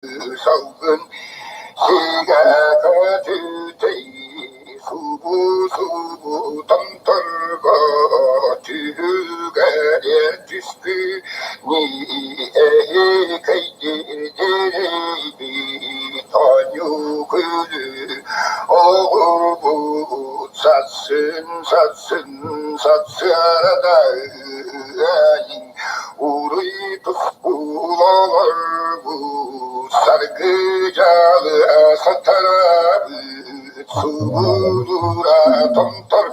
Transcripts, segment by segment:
Салгын сигэ көтүтэй, субу-субу томторго түһүлгэрэ түспүт эһикэйдириэйбит оонньуу күлүү оҕурбут сарсын сарсын сарсыарда ыайыҥ Уруй тускул олорбут, саргы-дьаалы сатараабыт, субулура томтор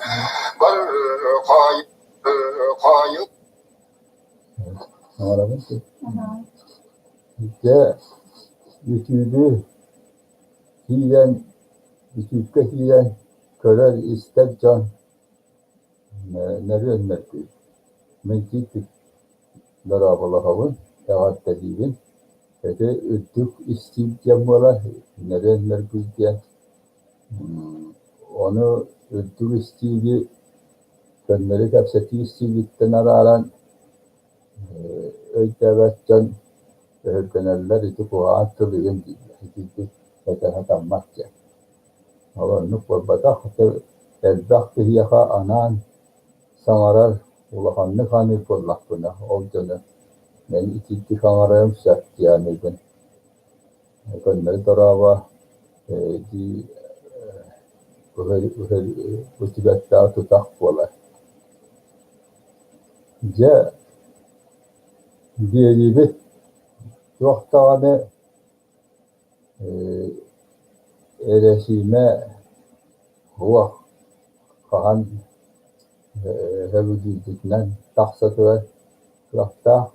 бар хойу Дьэ, үтүлү киирэн, үтүккэ киирэн көрөр-истэр дьон нөрүөн мөлтүүр. Мин киирбит дорооболоһобун, эҕэрдэлиибин. Ити үрдүк истиил диэн буолар, нөрүөн мөлтүүр диэн. Ону үрдүк истиили көннөрү кэпсэтии истиилиттэн арааран өйдөөбөт дьон өһүргэнэллэр, ити куһаҕан тыл игин дииллэр, итинник этэ сатаммат диэн. Ол оннук буолбатах, элбэх киһиэхэ анаан саҥарар, улаханнык аныыр буоллахпына, ол дьону мин итинник аҥарарым сөп дии саныыбын. Көннөрү дорообо дии утуйбаттаах тутах буолар. Дьэ, биэриибит туох даҕаны эрэсиимэ суох, хаһан сөбүлүүрбүтүнэн тахса турар кыахтаах,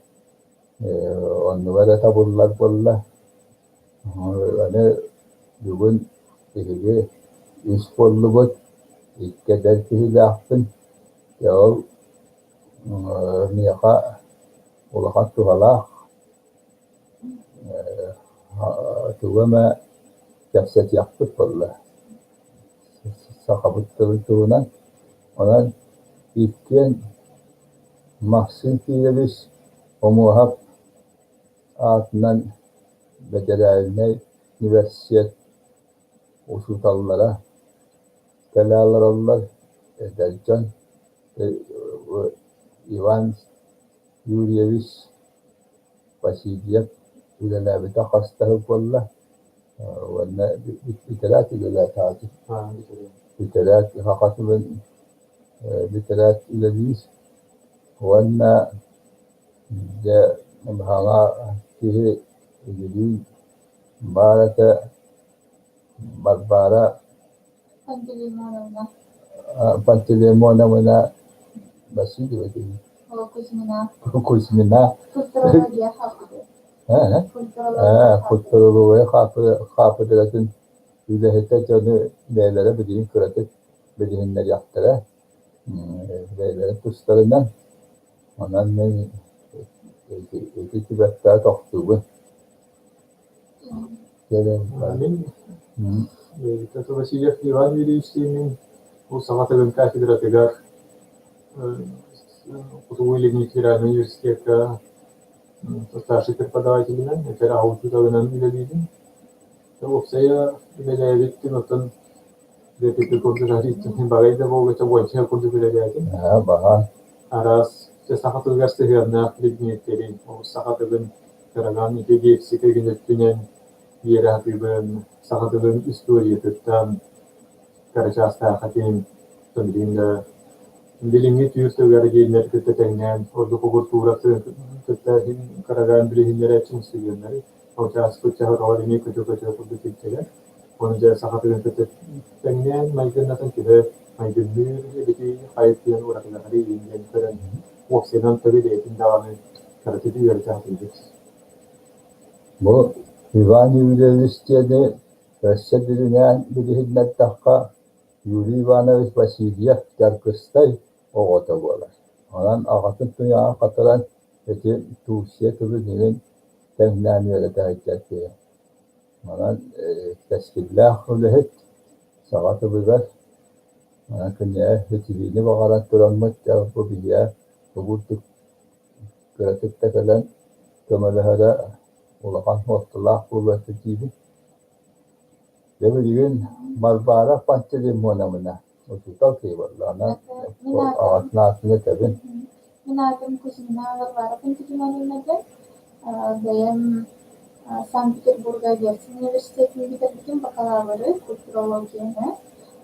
оннуга эрэ табыллар буолла. Аны бүгүн биһиги үс буоллубут, икки эдэр киһилээхпин. Дьэ ол миэхэ улахан туһалаах Тугу эмэ кэпсэтиэхпит буолла сахабыт тылын туһунан. Онон иккиэн Максим Кирович Омуоһап аатынан бэдэрээлинэй университет учууталлара кэлэ олороллор, эдэр дьон. Иван Юрьевич Васильев үлэлээбитэ хас да сыл буолла уонна бүтэрээт үлэлээтэҕэ бүтэрээт саха тылын бүтэрээт үлэлиир уонна дьэ хаҥа киһи үлэлиир баар этэ Варвара Пантелеймоновна. Пантелеймоновна Васильева Кузьмина. Кузьмина. Культурология хаапыдыра. Культурология хаапыдыратын үлэһитэ дьону бэйэлэрэ билигин кыратык билиһиннэриэхтэрэ бэйэлэрин тустарынан. Онон мин ити түбэлтэҕэ тохтуубун. Мин Васильев Иван Юрьевич диэммин, ол саха тылын кафедратыгар Хотугу Илиҥҥи федеральнай университекка старшай преподавателинэн, этэр аҕа учууталынан үлэлиибин. Уопсайа үлэлээбиттим, оттон ДПП курдук балай да буолбута уонча курдук үлэлээтим. Баҕа. Араас саха тылыгар сыһыаннаах предметтэри, ол саха тылын кыраҕаан ити лексика гын өттүнэн биэрэ сатыыбын, саха тылын историятыттан кыра чаастаах этим, билигин да билиҥҥи түүр тыллара диэннэр кытта тэҥнээн ордук култуура кытта кыраҕаан билиһиннэрээччи мустуйуоннары ол чааспыт чаһыроҕор эмиэ көтө-көтө курдук илтэлэр. Ону дьэ саха тылын кытта тэҥнээн майгыннатан төһө майгынныыр эбитий, хайытыан уратылаһарый диэн көрөн уопсайынан тылы бэйэтин даҕаны кыратык үөрэтэ сатыыбыт. Бу Иван Юрьевич диэни өссө дириҥээн билиһиннэрдэххэ, Юрий Иванович Васильев Дьаргыстай оҕото буолар. Онон аҕатын туйаҕын хатаран ити Турция тылын иһин тэҥнээн үөрэтэ сылдьар киһи. Онон кэскиллээх үлэһит, саха тылыгар киниэхэ ситиһиини баҕаран тураммыт, дьэ бу биһиэхэ бу курдук кыратык да кэлэн көмөлөһөрө Улахан суолталаах буолуо этэ диибин. Дьэ билигин Варвара Пантелеймоновна учуутал киһи буоллаҕына, аҕатын аатын этэбин. Мин аатым Кузьмина Варвара Пантелеймоновна диэн. Бэйэм Санкт-Петербурга Герцен университетын бүтэрбитим, бакалавры, культурологияны.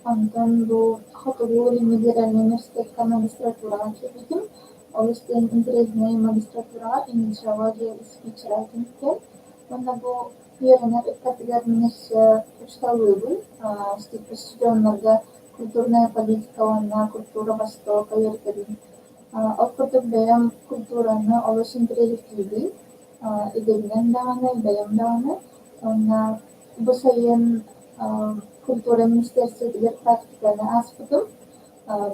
Онтон бу Хотугу Илиҥҥи федеральнай университекка магистратураҕа киирбитим. Олус диэн интэриэһинэй магистратураҕа имиджология и спичрайтинг диэн. Уонна бу үөрэнэр ыккардыгар мин өссө учууталлыыбын. Студеннарга культурная политика уонна культура Востока үөрэтэбин. Ол курдук бэйэм культураны олус интэриэһиргиибин, идэбинэн даҕаны, бэйэм даҕаны. Уонна бу сайын культура министиэристибэтигэр практиканы ааспытым,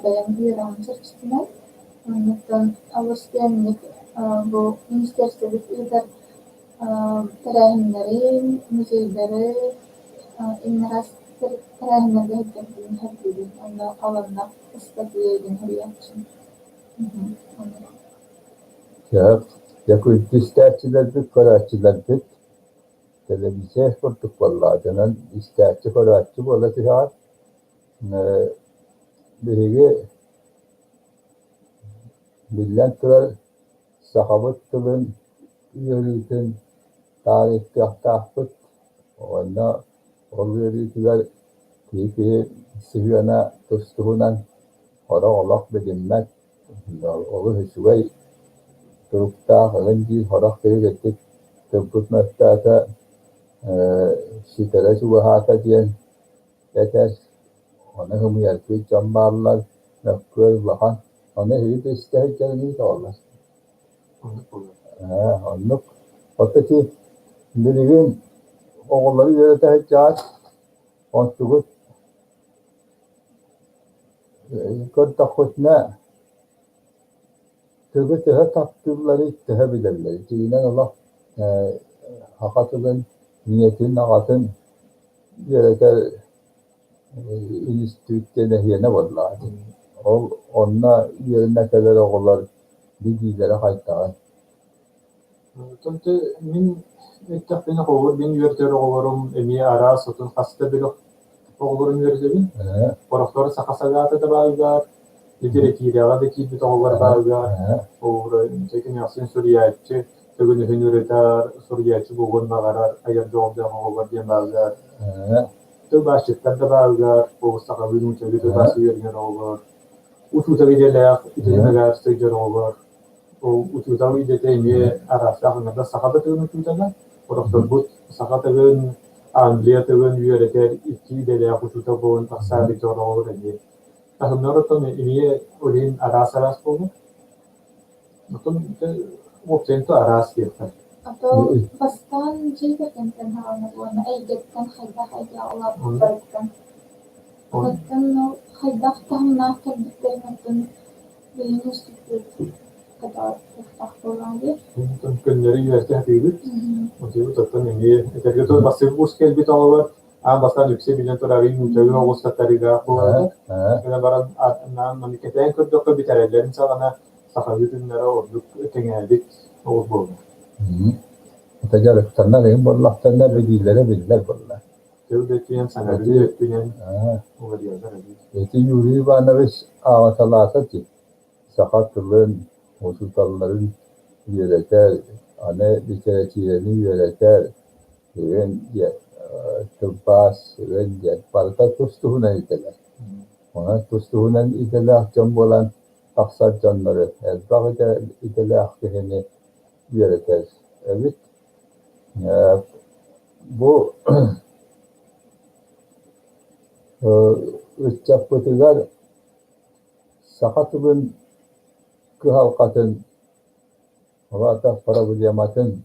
бэйэм үөрэҕим чэрчитинэн. Оннуттан олус диэн бу министиэристибэбит ыытар тэрээһиннэрин, музейдары, иннэҕэс тэрээһиннэргэ сылдьарбын сөбүлүүбүн уонна ол онно ыстатыйа суруйааччым. Сөп. Дьэ күндү истээччилэрбит, көрөөччүлэрбит телевизия курдук буоллаҕа дьонон истээччи, көрөөччү буола түһэҕит. Биһиги биллэн турар сахабыт тылын үөрүүтүн таарыйыахтаахпыт уонна ол үөрүүтүгэр киһи-киһи сыһыана тус-туһунан сорох олох билиммэт, олус үчүгэй туруктаах эҥин диир сорох киһи итинник тылбыт мөлтөөтө, ситэрэ чугаһаата диэн этэр, ону ымыйаргыыр дьон бааллар, мөккүөр улахан, ону эһиги да истэ сылдьар инигит оҕолор? Ээ, оннук. Оттон ити билигин оҕолору үөрэтэ сылдьаҕыт, онтугут көрдөххүтүнэ тылы төһө таптыылларый, төһө билэллэрий? Дьиҥинэн олох саха тылын ийэтин, аҕатын үөрэтэр институт диэн эһиэнэ буоллаҕа дии. Ол онно үөрэнэ кэлэр оҕолор билиилэрэ хайдаҕый? Оттон мин эттэхпинэ, холобур, мин үөрэтэр оҕолорум эмиэ араас отун хас да бөлөх оҕолорун үөрэтэбин. Сорохторо саха сагаата да баарыгар, литэрэтиирэҕэ да киирбит оҕолор баарыгар, холобура, кэмэхсин суруйааччы, төгүнүһүн ырытар, суруйааччы буолуон баҕарар, айар дьоҕурдаах оҕолор диэн баарыгар, тылбаасчыттар да баарыгар, ол сахалыы нууччалыы тылбаас үөрэнэр оҕолор, учуутал идэлээх, итиннэр сылдьар оҕолор. Ол учуутал идэтэ эмиэ араастаах ыҥырда саха да тылын учуутала, сорохторбут саха тылын, Англия тылын үөрэтэр икки идэлээх учуутал буолан тахсаабыт оҕолор эмиэ. Таһымнар оттон эмиэ ол иһин араас-араас буолар. Оттон уопсайын то араас диэххэ. А то бастаан дьиэ кэргэнтэн саҕаланар уонна эйгэттэн хайдах эйгэ улааппыттарыттан. Оттон ол хайдах таһымнаах кэлбиттэрин оттон билин институт Онтон көннөрү үөрэтэ сатыыбыт. Отуйбут оттон эмиэ этэргэ дылы бастакы курс кэлбит оҕолор аан бастаан үксэ билэн турар нууччалыы оҕус таттарыылаах буолаллар. Гынан баран анаан маны кэтээн көрдөххө бүтэрэллэрин саҕана сахалыы тыыннара ордук кэҥээбит оҕус буолла. Это дьарыктанар иһин буоллахтарына билиилэрэ биллэр буолла. Тыл да өттүнэн, саҥарыы да өттүнэн уларыйаллар эбит. Ити Юрий Иванович ааҕаталаата дии саха тылын, учууталларын үөрэтэр, аны литэрэтиирэни үөрэтэр, игин диэн тылбаас игин диэн барыта тус-туһунан идэлэр. Онон тус-туһунан идэлээх дьон буолан тахсар дьоннору элбэх идэлээх киһини үөрэтэр эбит. Бу ыччаппытыгар саха тылын кыһалҕатын, ол аата проблематын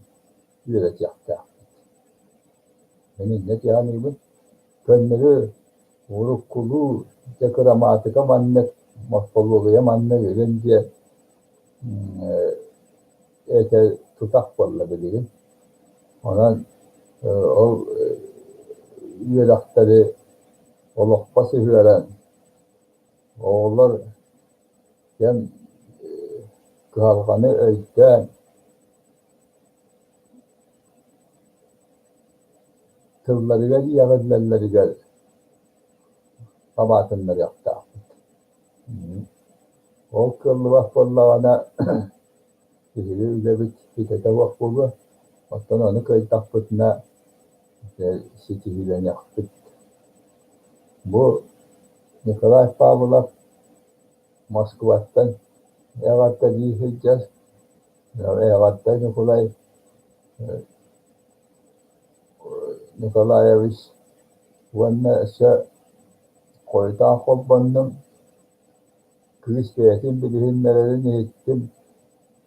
үөрэтиэхтээхпит. Мин инньэ дии саныыбын. Көннөрү уруккулуу дьэ кырамаатыка маннык, морфология маннык игин диэн этэ тутах буолла билигин. Онон ол үөрэхтэри олоххо сыһыаран оҕолор кэм кыһалҕаны өйдөөн тылларыгар иэҕиллэллэригэр хабаатыннарыахтаахпыт. Ол кыаллыбат буоллаҕына биһиги үлэбит ситэтэ суох буолуо, оттон ону кыайдахпытына ситиһиилэниэхпит. Бу Николай Павлов Москваттан эҕэрдэлии сылдьар. Эҕэрдэ Ньукулай Николаевич уонна өссө хойутаан холбоннум, кыыс бэйэтин билиһиннэрэрин иһиттим,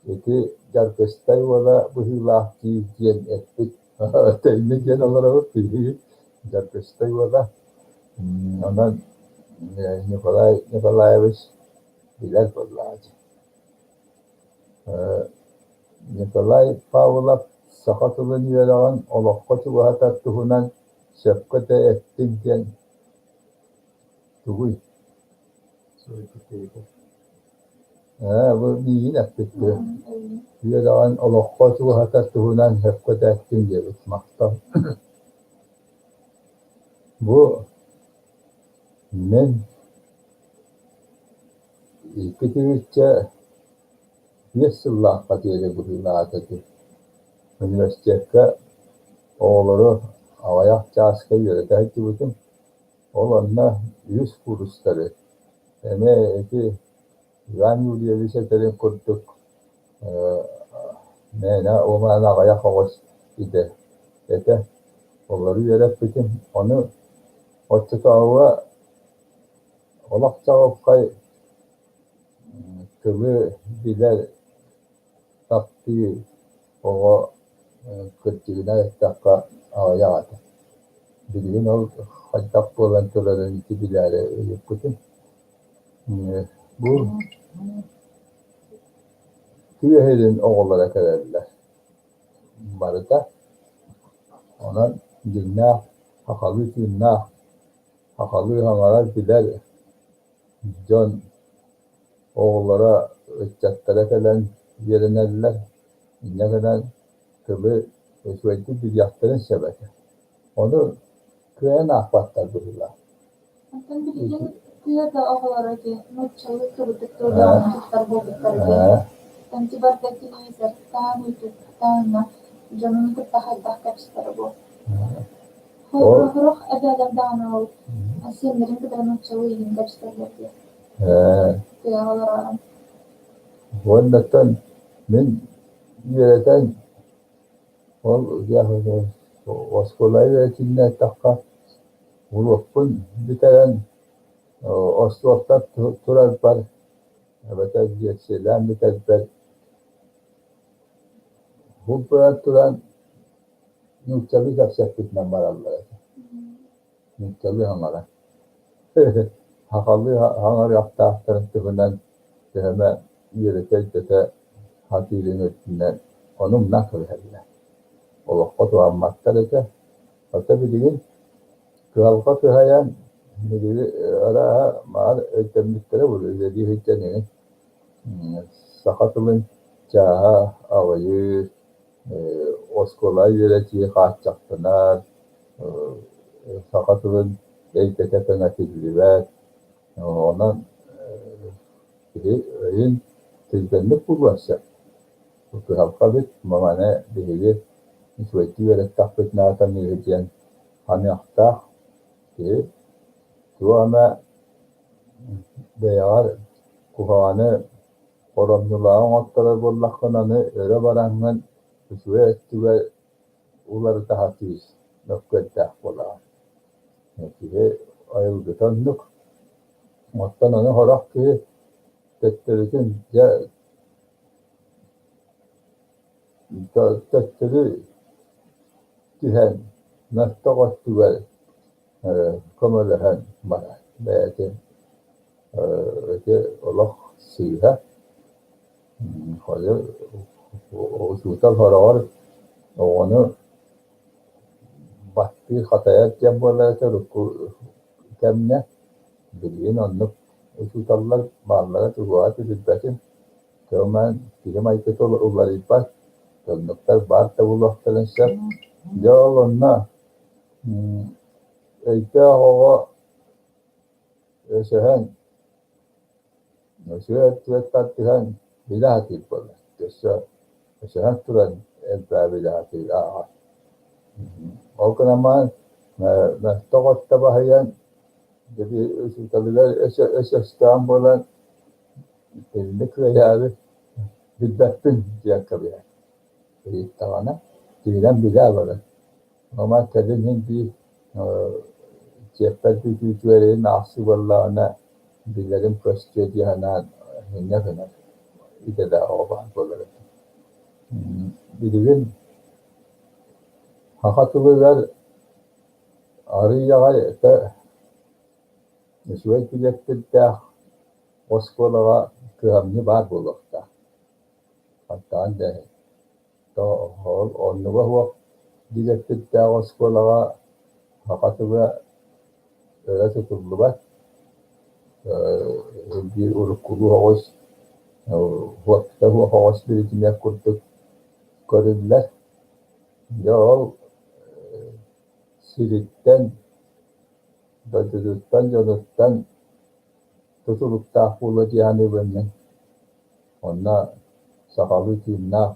ити Дьаргыстай уола быһыылаах дии диэн эппит. Тэҥҥэ диэн олоробут биһиги Дьаргыстай уола. Онон Николай Николаевич билэр буоллаҕа Николай Павлов саха тылын үөрэҕин олоххо чугаһатар туһунан сөпкө да эттиҥ диэн тугуй? Ээ, бу миигин эппит дуо? Үөрэҕин олоххо чугаһатар туһунан сөпкө да эттиҥ диэбит, махтал. Бу мин 2005 сыллаахха диэри быһыылаата ити. Университекка оҕолору аҕыйах чааска үөрэтэ сылдьыбытым. Ол онно үс куурустары эмиэ ити Иван Юрьевич этэрин курдук мээнэ умаан аҕыйах оҕус идэ этэ. Олору үөрэппитим. Ону оччотооҕуга олох чаҕылхай тылы билэр, таптыыр оҕо кырдьыгынан эттэххэ аҕыйах этэ. Билигин ол хайдах буолан турарын ити билээри ыйыппытым. Бу тыа сирин оҕолоро кэлэллэр барыта. Онон дьиҥнээх сахалыы тыыннаах, сахалыы саҥарар билэр дьон оҕолоро, ыччаттара кэлэн үөрэнэллэр. Инньэ гынан тылы үчүгэйдик билиэхтэрин сөп этэ. Ону кыайан аахпаттар быһыылаах. Оттон билигин тыа да оҕолоро ити нууччалыы кыбытык тыллаах туттар буолбуттар дии. Оттон ити барыта телевизортан, ютубтан дьонун кытта хайдах кэпсэтэрэ буол. Сорох эбээлэр даҕаны ол сиэннэрин кытары нууччалыы игин кэпсэтэллэр дии. Тыа оҕолоро. Уоннаттан мин үөрэтэн ол оскуола үөрэтиннэ эттэххэ уруокпун бүтэрэн остуолтан турарбар эбэтэр лиэксийэлээн бүтэрбэр бултуйан туран нууччалыы кэпсэппитинэн бараллар этэ. Нууччалыы саҥаран. Сахалыы саҥарыахтаахтарын туһунан төһө эмэ үөрэтэ-өйдөтө сатыырын үрдүнэн ону умнан кэбиһэллэр. Олоххо туһамматтар этэ. Хата билигин кыһалҕа кыһайан билиги арааһа баар өйдөммүттэрэ буолуо үлэлии сылдьан эҥин саха тылын чааһа аҕыйыыр, оскуола үөрэтии хааччахтанар, саха тылын эйгэтэ кэҥэтиллибэт, онон киһи өйүн түргэнник булуон сөп. Кыһалҕа эбит, маны биһиги үчүгэйдик үөрэттэхпитинэ сатаныыһы диэн ханыахтаах киһи туох эмэ бэйэҕэр куһаҕаны хоромньулааҕы оҥотторор буоллаххына аны өрө бараҥҥын үчүгэй өттүгэр уларыта сатыыр мөккүөрдээх буолаҕын. Киһи айылгыта оннук. Оттон аны сорох киһи төттөрүтүн дьэ төттөрү түһэн мөлтөх өттүгэр көмөлөһөн барар бэйэтин ити олох сыыһа. Учуутал сороҕор оҕону баттыы хатайар диэн буолар этэ урукку кэмҥэ. Билигин оннук учууталлар бааллара туһуга түһүлбэтин. Тылынан киһи майгыта уларыйбат, оннуктар баар да буолуохтарын сөп. Дьэ ол онно Өйдөөх оҕо өсөһөн, өсүө өттүгэр тардыһан билэ сатыыр буолар. Өссө өсөһөн туран элбэҕи билэ сатыыр ааҕар. Ол гынан баран мөлтөх өттө баһыйан учууталыгар өс-өстөөн буолан итинник кыайаары билбэппин диэн кэбиһэр. Ыйыттаҕына тиирэн билэ олорор. Ома кэлин иһин биир чиэппэр бүтүүтүгэр аахсыы буоллаҕына билэрим көстүө дии санаан инньэ гынар идэлээх оҕо баар буолар этэ. Билигин саха тылыгар арыый аҕай үчүгэй дириэктирдээх оскуолаҕа кыһамньы баар буолуохтаах. Хаттаан да ол оннуга суох дириэктирдээх оскуолаҕа саха тыла өрө тутуллубат, биир уруккулуу оҕус, уопта суох оҕус биридимиэт курдук көрүллэр. Дьэ ол сириттэн, дойдутуттан, дьонуттан тутулуктаах буолуо дии саныыбын мин. Онно сахалыы тыыннаах,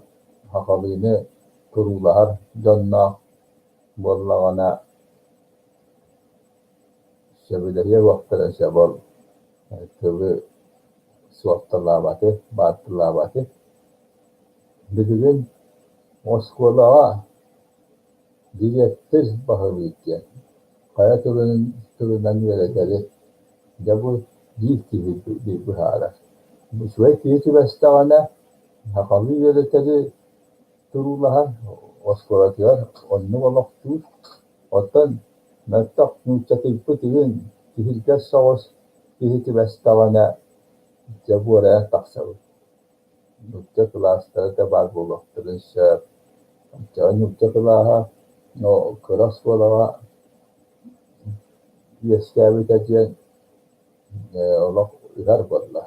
сахалыыны туруулаһар дьонноох буоллаҕына сөбүлэһиэ уохтара сөп ол тылы суотталаабаты, бааттылаабаты. Билигин оскуолаҕа дириэктир баһылыыр диэн хайа тылын тылынан үөрэтэри дьэ бу биир киһи быһаарар. Үчүгэй киһи түбэстэҕинэ сахалыы үөрэтэри туруулаһар, оскуолатыгар оннук олохтуур. Оттон мөлтөх нууччатыйбыт игин киһиргэс соҕус киһи түбэстэҕинэ дьэ буорайан тахсабыт. Нуучча кылаастара да баар буолуохтарын сөп. Оччоҕо нуучча кылааһа кыра оскуолаҕа үөскээбитэ диэн олох ыһар буолла.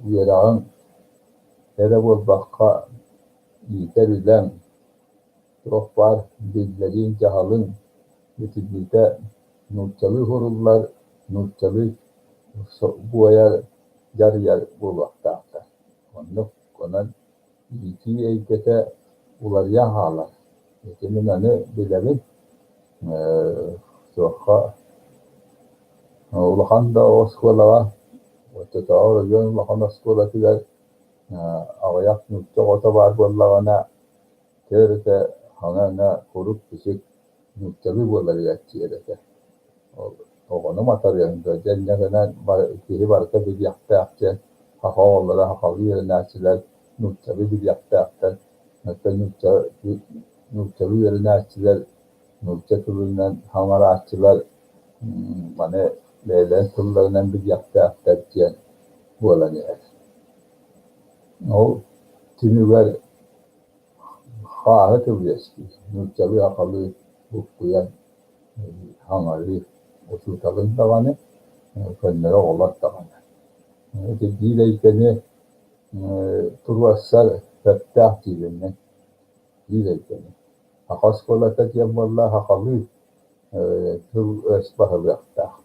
Үөрэҕиҥ эрэ буолбакка иитэр үлэҥ, туох баар биллэрииҥ, дьаһалыҥ бүтүннүүтэ нууччалыы уһуруллар, нууччалыы буойар, дьарыйар буолуохтаахтар. Оннук онон иитии эйгэтэ уларыйан хаалар. Ити мин аны билэбин, туохха улахан да оскуолаҕа, оччотооҕу оройуон улахан оскуолатыгар аҕыйах нуучча оҕото баар буоллаҕына, төрүтэ хаҥа-аҥа курук-бичик нууччалыы буоларыгар тиийэр этэ. Оҕону матарыаҥ дуо дьэ инньэ гынан киһи барыта билиэхтээх диэн саха оҕолоро сахалыы үөрэнээччилэр нууччалыы билиэхтээхтэр, оттон нууччалыы үөрэнээччилэр нуучча тылынан саҥарааччылар маны бэйэлэрин тылларынан билиэхтээхтэр диэн буолан иһэр. Ол түмүгэр хааһы тыл үөскүүр, нууччалыы сахалыы буккуйан саҥарыы учууталын даҕаны, көннөрү оҕолор даҕаны. Ити биир эйгэни туруорсар сөптөөх диибин мин, биир эйгэни. Саха оскуолата диэн буолла сахалыы тыл-өс баһылыахтаах.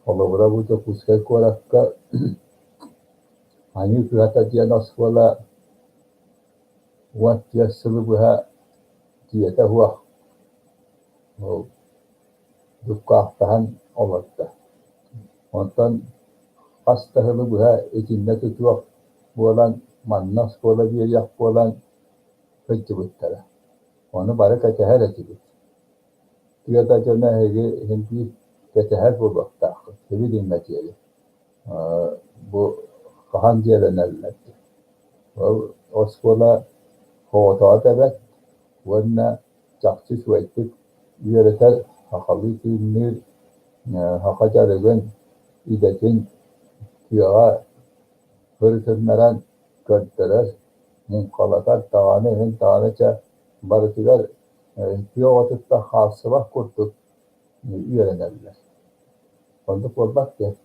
Холобура бу Дьокуускай куоракка Айыы кыһата диэн оскуола 14 сылы быһа дьиэтэ суох ол дьуккаахтаһан олордо. Онтон хас да сылы быһа итиннэ тутуох буолан, манна оскуола биэриэх буолан сылдьыбыттара. Ону бары кэтэһэр этибит. Тыа да дьоно эһиги иһин биир кэтэһэр буолуохтааххыт, сибилиҥҥэ диэри. Бу хаһан дьиэлэнэллэр диэн. Ол оскуола оҕотоҕо эбэт уонна чахчы үчүгэйдик үөрэтэр, сахалыы тыынныыр, саха дьарыгын, идэтин тыаҕа ырытыннаран көрдөрөр, муҥхалатар даҕаны иһин даҕаны чэ барытыгар тыа оҕотуттан хаалсыбат курдук үөрэнэллэр. Оннук буолбат диэн.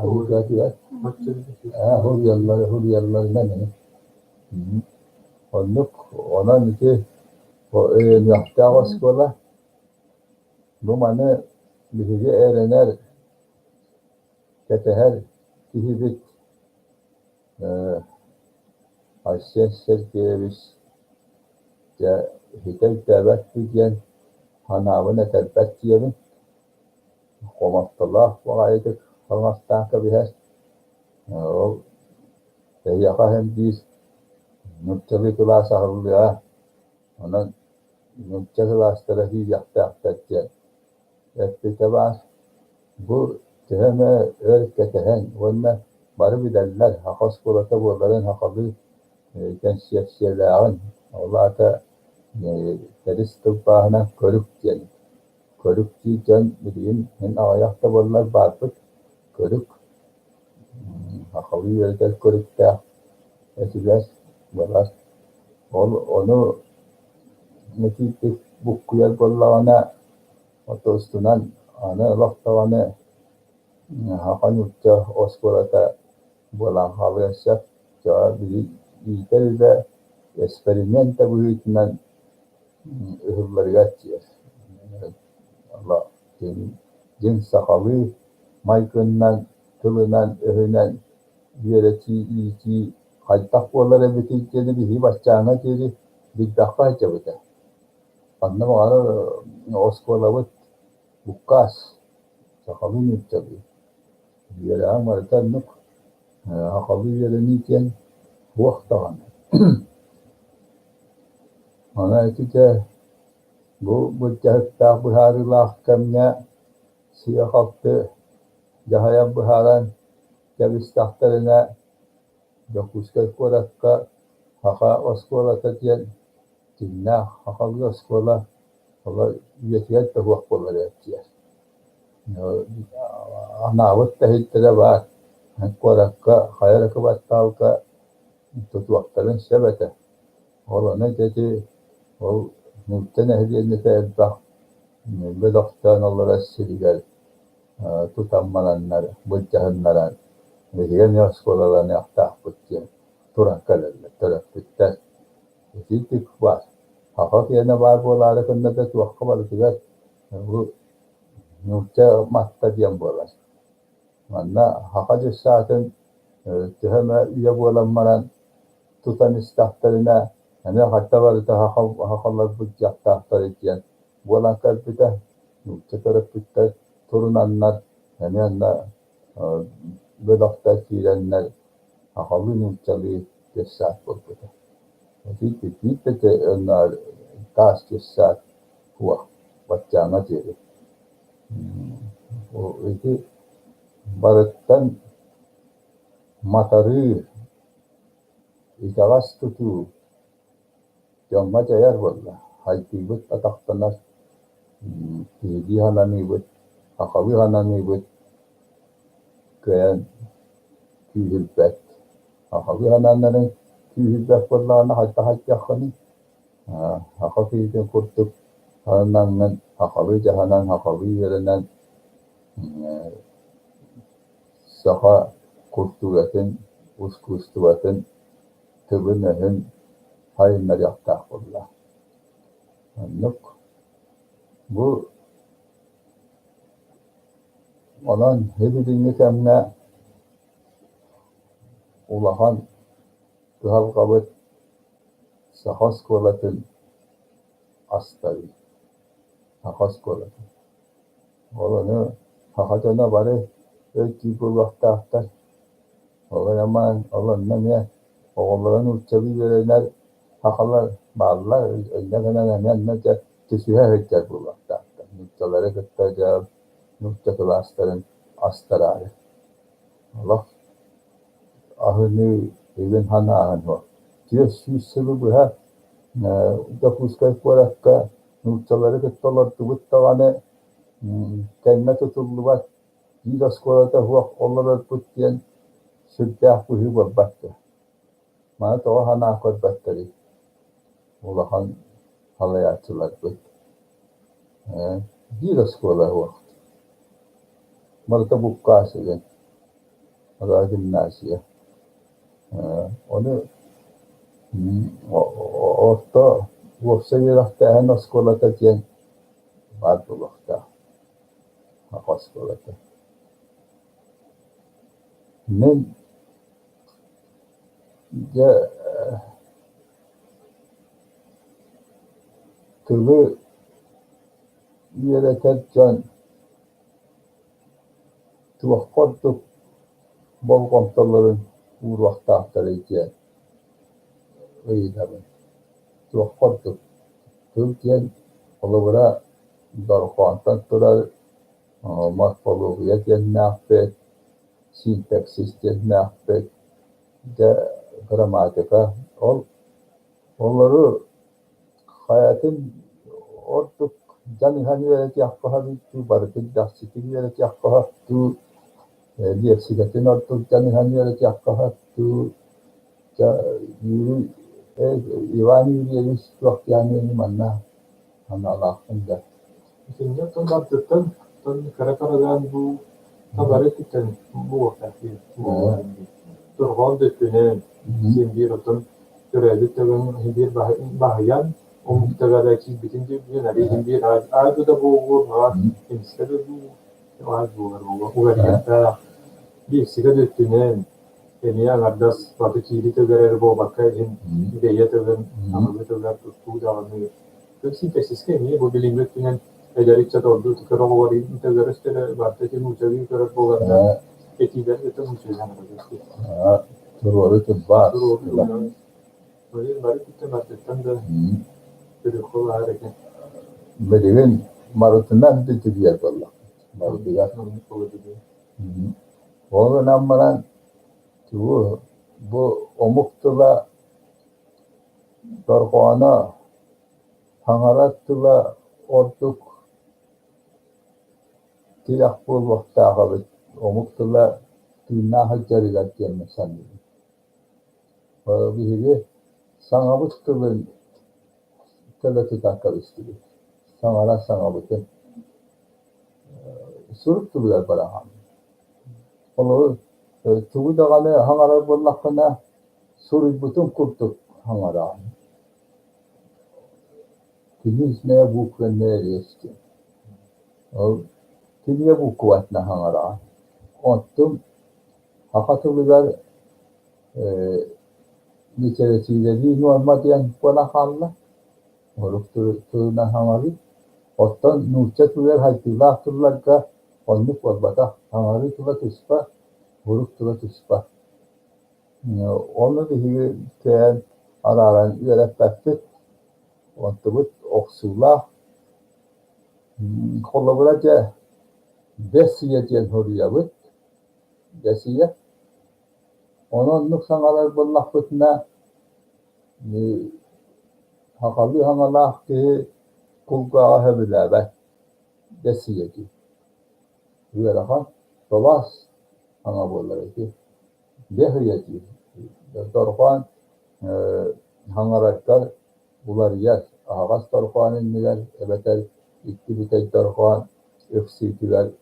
Айыытыгар суруйалларынан оннук онон ити Өйөнүөхтээх оскуола. Бу маны биһиги эрэнэр, кэтэһэр киһибит Айсен Сергеевич дьэ ситэ өйдөөбөт дуу диэн санаабын этэрбэт диэбин, хомолтолоох баҕайытык хаҥастаан кэбиһэр. Ол эһиэхэ иһин биир нууччалыы кылаас аһыллыаҕа, онон нуучча кылаастара киириэхтээхтэр диэн эппитэ баар. Бу төһө эмэ өр кэтэһэн уонна бары билэллэр саха оскуолата буоларын сахалыы кэнсиэпсийэлээҕин, ол аата тэрис тылбааһынан көрүк диэн. Көрүк диир дьон билигин мин аҕыйах да буоллар баарбыт. Көрүк сахалыы үөрэтэр көрүктээх этилэр, былар. Ол ону итиитик буккуйар буоллаҕына, отустунан аны олох даҕаны саха нуучча оскуолата буолан хаалыан сөп. Дьэ били иитэр үлэ эксперимент да быһыытынан ыһылларыгар тиийэр. Дьиҥ сахалыы майгынынан, тылынан-өһүнэн үөрэтии, иитии хайдах буолар эбитий диэни биһиги баччааҥҥа диэри билбэххэ сылдьабыт ээ. Ханна баҕарар оскуолабыт буккаас, сахалыы нууччалыы. Үөрэҕиҥ барыта оннук, сахалыы үөрэнии диэн туох даҕаны. Онон ити дьэ бу былдьаһыктаах быһаарыылаах кэмҥэ сыыһа-халты дьаһайан быһааран кэбистэхтэринэ Дьокуускай куоракка саха оскуолата диэн дьиҥнээх сахалыы оскуола олор үйэтигэр да суох буолар эбит Анаабыт да иһиттэрэ баар, куоракка хайа эрэ кыбартаалга тутуохтарын сөп этэ. Ол ону дьэ ити ол нуучча нэһилиэнньэтэ элбэх бөлөхтөөн олорор сиригэр тутан бараннар былдьаһыннаран биһиги эмиэ оскуолаланыахтаахпыт диэн туран кэлэллэр төрөппүттэр. Итинник баар. Саха киэнэ баар буолаары гынна да туохха барытыгар бу нуучча матта диэн буолар. Манна саха дьыссаатын төһө эмэ үйэ буолан баран тутан истэхтэринэ эмиэ хайта барыта сахаларбыт дьахтаахтар диэн буолан кэлбитэ. Нуучча төрөппүттэр турунаннар эмиэ онно бөлөхтөр киирэннэр сахалыы нууччалыы дьыссаат буолбута. Ити биир да онно таас дьыссаат суох баччааҥҥа диэри. Ити барыттан матарыы, итэҕэс тутуу дьоҥҥо дьайар буолла. Хайдыыбыт атахтанар, киһилии сананыыбыт, сахалыы сананыыбыт кыайан күүһүрбэт. Сахалыы санааннарын күүһүрбэт буоллаҕына хайдах хайдыаххыный? Саха киһитин курдук сананаҥҥын сахалыы дьаһанан, сахалыы үөрэнэн саха култууратын, ускуустубатын, тылын-өһүн сайыннарыахтаах буолла. Оннук. Бу онон билиҥҥи кэмҥэ улахан кыһалҕабыт саха оскуолатын астарыы. Саха оскуолатын. Ол ону саха дьоно бары өйдүүр буолуохтаахтар. Ол эрэн ол онно эмиэ оҕолоро нууччалыы үөрэнэр сахалар бааллар, инньэ гынан эмиэ онно дьэ түсүһэ сылдьар буолуохтаахтар. Нууччалары кытта дьэ нуучча кылаастарын астараары. Олох аһыныы, илин санааһын суох. 400 сылы быһа Дьокуускай куоракка нууччалары кытта олордубут даҕаны тэҥҥэ тутуллубат, биир оскуолата суох олорорбут диэн сүрдээх быһыы буолбат дуо? Маны тоҕо санаан көрбөттөрүй улахан салайааччыларбыт? Биир оскуола суох. Барыта буккаас игин. Гимназия. Ону орто Уопсай үөрэхтээһин оскуолата диэн баар буолуохтаах, саха оскуолата. Мин дьэ тылы үөрэтэр дьон туохха ордук болҕомтолорун ууруохтаахтарый диэн ыйытабын. Туохха ордук тыл диэн холобура дорҕоонтон турар морфология диэннээхпит, синтаксис диэннээхпит, дьэ грамматика. Ол олору хайатын ордук дьаныһан үөрэтиэххэ сөбүй дуу, барытын дэхситик үөрэтиэххэ сөп дуу, лиэксикэтин ордук дьаныһан үөрэтиэххэ сөп дуу, дьэ Юрий Иван Юрьевич туох диэни манна санаалаахпын да. Итиннэ тыл бардыттан кыра-кыралаан бу табары өттүттэн буолуохтаах дии. Дорҕоон да өттүнэн син биир оттон төрөөбүт тылын биир баһыйан омуктара киирбитин диэн арыы иһин биир аайы да буолуо, баҕар эмискэ да дуу аат буолар буолуо. Уларыйыахтаах. Лиэксикэ да өттүнэн эмиэ аҥардас баты киири тыллар эрэ буолбакка иһин бэйэ тылын, аныгы тыллар туттуу даҕаны синтаксиска эмиэ бу билиҥҥи өттүнэн эдэр ыччат ордук кыра оҕолор өстөрө барыта ити нууччалыы көрөр буоланнар этиилэр өтө нууччалыы саҥараллар. Туруору тылбаас. Бары өттүттэн бартыттан да көрүөххэ баар экен. Билигин барытынан бүтүрүйэр буоллахпыт. Барытыгар. Ол гынан баран тугу бу омук тыла дорҕооно Таҥара тыла ордук тирэх буолуохтаах эбит, омук тыла тыыннаах сылдьарыгар диэммин саныыбын. Биһиги саҥабыт тылын төлө тутан кэбистибит, саҥарар саҥабытын сурук тылыгар быраҕаммыт. Холобур, тугу даҕаны саҥарар буоллаххына, суруйбутуҥ курдук саҥараҕын. Книжная буквенная речь диэн. Ол кинигэ букватынан саҥараҕын. Оттон саха тылыгар литэрэтиирэлии нуорма диэн буолан хаалла. Орук тылынан саҥарыы. Оттон нуучча тылыгар хайдыылаах тылларга оннук буолбатах. Саҥарыы тыла туспа, урук тыла туспа. Ону биһиги кыайан арааран үөрэппэппит, онтубут охсуулаах. Холобура дьэ бэс ыйа диэн суруйабыт, бэс ыйа. Ону оннук саҥарар буоллахпытына, сахалыы саҥалаах киһи кулгааҕа сөбүлээбэт бэс ыйа диир. Ыарахан, толоос саҥа буолар ити. Бэс ыйа диир. Дорҕоон хаҥараргар уларыйар, аһаҕас дорҕоон иннигэр эбэтэр икки бүтэй дорҕоон ыксыытыгар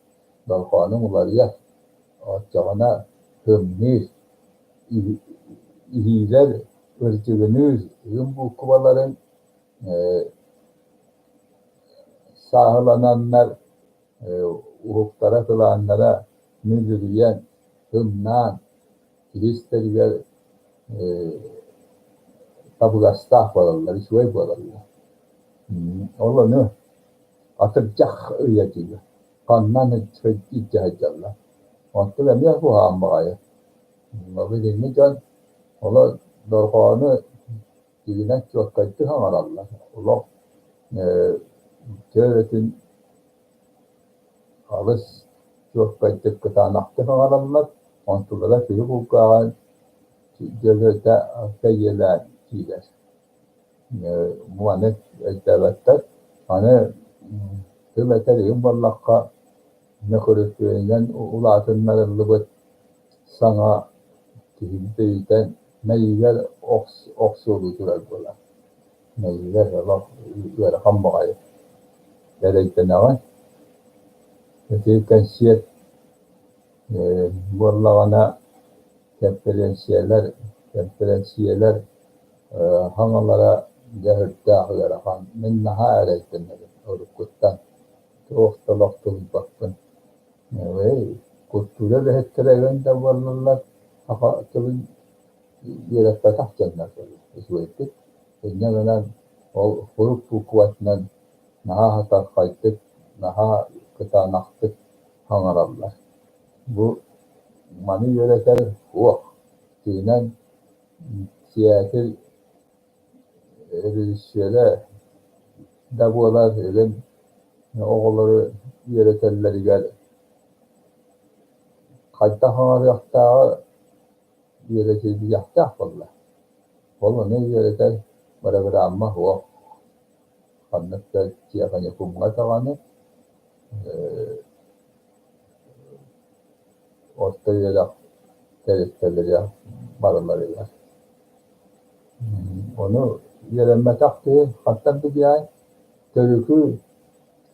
дорҕоонуҥ уларыйар. Оччоҕуна тымныыр, иһиилэр ырдьыгыныыр ыым буукубаларын сааһылананнар уһуктара кылааннара мүлүрүйэн, тымнаан, киһи истэригэр табыгастаах буолаллар, үчүгэй буолаллар. Ол ону атырдьах ыйа диир, ханнан илдьэ сылдьаллар. Онтон эмиэ куһаҕан баҕайы. Билиҥҥи дьон олор дорҕоону дьиҥинэн чуолкайдык саҥараллар. Олох төрөтүн алыс чуолкайдык кытаанахтык саҥараллар, онтулара киһи кулгааҕын дьөлөтө кэйиэлээн киирэр. Маны өйдөөбөттөр. Аны тыл этэр иһин буоллахха, мөкүрүпүөнүнэн улаатыннарыллыбыт саҥа киһи өйүтэн мэйиигэр охсуолуу турар буолар. Мэйиигэр олох ыарахан баҕайы. Эрэйдэнэҕин. Ити кэнсиэр буоллаҕына кэмпириэнсийэлэр, кэмпириэнсийэлэр хаҥалара Дьэ сүрдээх ыарахан. Мин наһаа эрэйдэнэбин уруккуттан. Туох да олох тулуйбаппын. Культура үлэһиттэрэ эҥин да буоллаллар, саха тылын үөрэппэтэх дьоннор үчүгэйдик. Инньэ гынан ол сурук букватынан наһаа сатархайдык, наһаа кытаанахтык саҥараллар. Бу маны үөрэтэр суох. Тыынан театр режиссера да буолар илин оҕолору үөрэтэллэригэр хайдах оҥоруохтааҕы үөрэтиллиэхтээх буолла. Ол ону үөрэтэр бырагыраамма суох. Ханнык да тиэхиньикумҥа даҕаны орто үөрэх тэрилтэлэрэ барыларыгар. Ону үөрэммэтэх киһи хантан билиэҕэй, төрүкү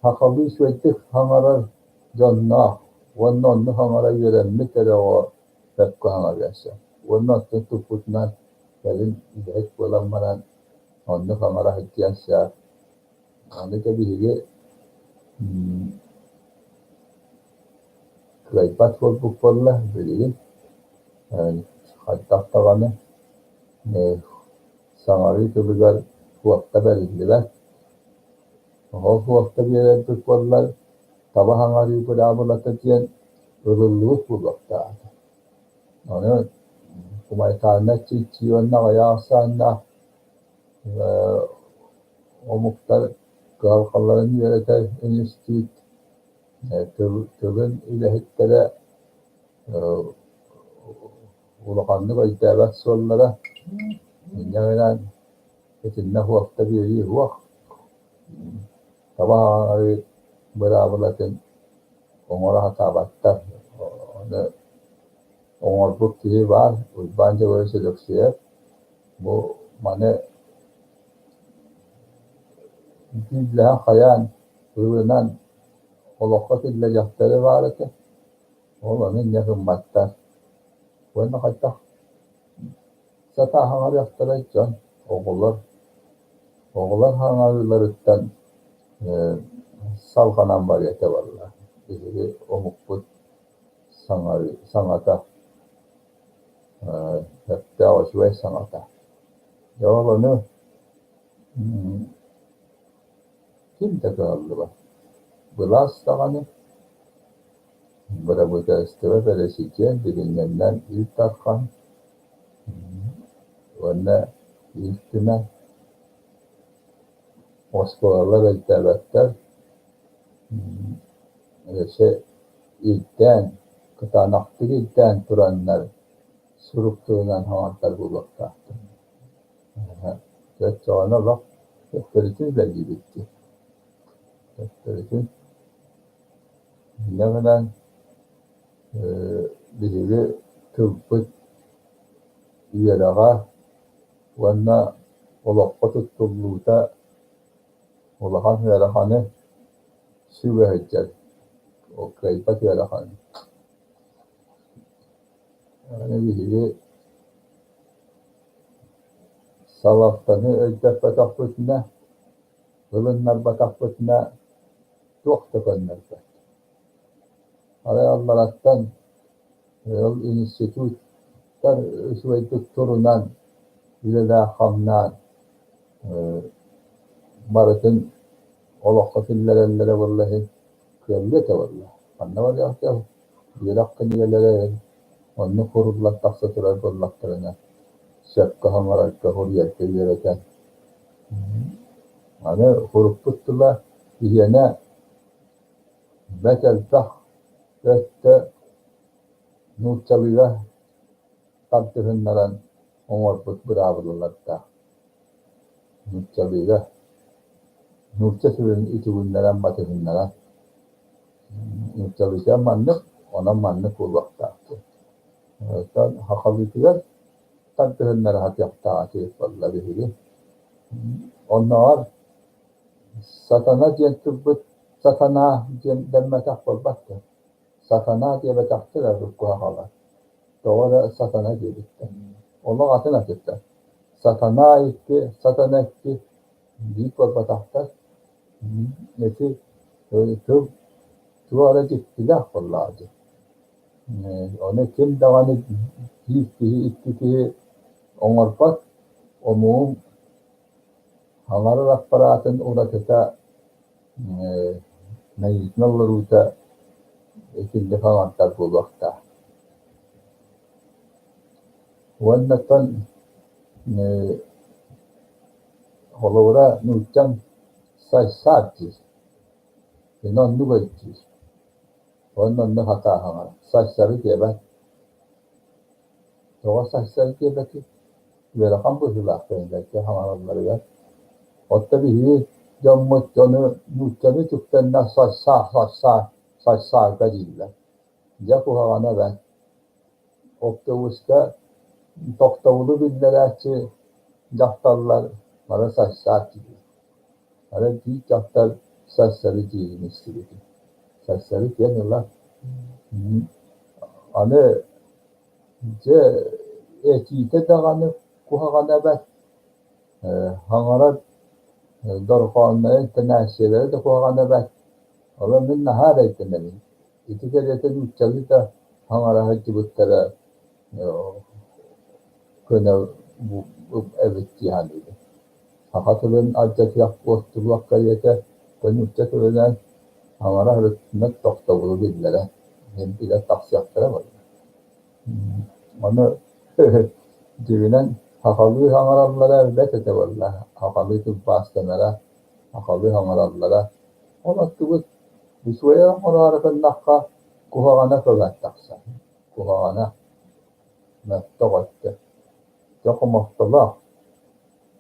сахалыы үчүгэйдик саҥарар дьонноох уонна онно саҥара үөрэммит эрэ оҕо сөпкө саҥарыан сөп. Уонна оттон туппутунан кэлин үлэһит буолан баран онно саҥара сылдьыан сөп. Аны да биһиги кыайбат буолбут буолла билигин хайдах даҕаны саҥарыы тылыгар суолта бэриллибэт. Ол суолта биэрэрбит буоллар таба саҥарыы быраабылата диэн ылыллыбыт буолуохтаах. Ону гуманитарнай чинчийии уонна аҕыйах ахсааннаах омуктар кыһалҕаларын үөрэтэр институт тылын үлэһиттэрэ улаханнык өйдөөбөт суоллара. Инньэ гынан итиннэ суолта биэрии суох. Таба ааҕыы быраабылатын оҥоро сатаабаттар. Ону оҥорбут киһи баар, Уйбаан Дьөгүөрүс Өлөксөйөп. Бу маны дьүүллэһэн хайаан ылынан олоххо киллэриэхтэрэ баар этэ. Ол ону инньэ гымматтар. Уонна хайдах сатааһаҥарыахтарай дьон, оҕолор. Оҕолор хаҥарыыларыттан салҕанан барыа этэ буолла. Биһиги омукпут саҥата сөптөөх үчүгэй саҥата. Дьэ ол ону ким да кыһаллыбат. Былаас даҕаны, бырабыыталыстыба бэрэсидьиэн билиҥҥэннэн Ил Дархан уонна Ил Түмэн оскуолалар өйдөөбөттөр, өссө ирдээн, кытаанахтык ирдээн тураннар сурук тылынан саҥардар буолуохтаахтар. Оччоҕуна олох төттөрүтүн үлэлиибит дии. Төттөрүтүн. Инньэ гынан биһиги тылбыт үөрэҕэ уонна олоххо туттуллуута улахан ыараханы сүгэ сылдьар, ол кыайбат ыараханы. Аны биһиги салалтаны өйдөппөтөхпүтүнэ, ылыннарбатахпытына туох да көннөрбөт. Арай аллараттан ол институттар үчүгэйдик турунан, үлэлээн-хамнаан барытын олоххо киллэрэллэрэ буолла иһин кыаллыа этэ буолла. Ханна барыахтай үөрэх кинигэлэрэ оннук куруллан тахса турар буоллахтарына сөпкө саҥарарга, суруйарга үөрэтэн. Аны урукпут тыла иһиэнэ бэрт элбэх өттө нууччалыыга тардыһыннаран оҥорбут быраабылалардаах. Нууччалыыга нуучча тылын үтүгүннэрэн батыһыннаран нууччалыыта маннык, онон маннык буолуохтаах диэн. Оттон сахалыытыгар тардыһыннара сатыахтаах этибит буолла биһиги. Оннооҕор сатана диэн тылбыт сатанаа диэн дэммэтэх буолбат дуо? Сатанаа диэбэтэхтэр урукку сахалар. Тоҕо эрэ сатана диэбиттэр. Олох атын атыттар. Сатанаа икки, сатана икки. Биир буолбатахтар. Ити тыл туох эрэ дьиктилээх буоллаҕа дии. Ону ким даҕаны биир киһи, икки киһи оҥорбот омугуҥ Хаҥарар аппараатын уратыта мэйиитин олоруута итинник хаҥардар буолуохтаах. Уоннаттан холобура нууччаҥ сайсаар диир, кини оннук өйдүүр. Уонна онно хатааһаҕа сайсары диэбэт. Тоҕо сайсары диэбэтий? Ыарахан быһыылаах кинилэргэ хаҥаралларыгар. Оттон биһиги дьоммут дьону нууччалыы үтүктэннэ сайсаа, сайсаа, сайсаарга дииллэр. Дьэ куһаҕана бэрт. Оптуобуска тохтобулу биллэрээччи дьахталлар бары сайсаар дииллэр. Арай биир дьахтар сайсары диирин истибитим. Сайсары диэн ыла аны дьэ этиитэ даҕаны куһаҕана бэрт, хаҥарар дорҕооннорун интонациялара да куһаҕана бэрт. Онон мин наһаа эрэйдэнэбин. Ити кэриэтэ нууччалыы да хаҥара сылдьыбыттара көнө эбит дии саныыбын. Саха тылын алдьатыах буолтулуох кэриэтэ нуучча тылынан хаҥара сырыттынар тохтобулу биллэрэ, иһин билэ тахсыахтара буолла. Ону дьиҥинэн сахалыы саҥараллара бэрт этэ буолла, сахалыы тылбаастанара, сахалыы саҥараллара. Ол оттубут үчүгэй оҥороору гыннахха куһаҕана көбөн тахсар, куһаҕана мөлтөх өттө. Дьэ хомолтолоох.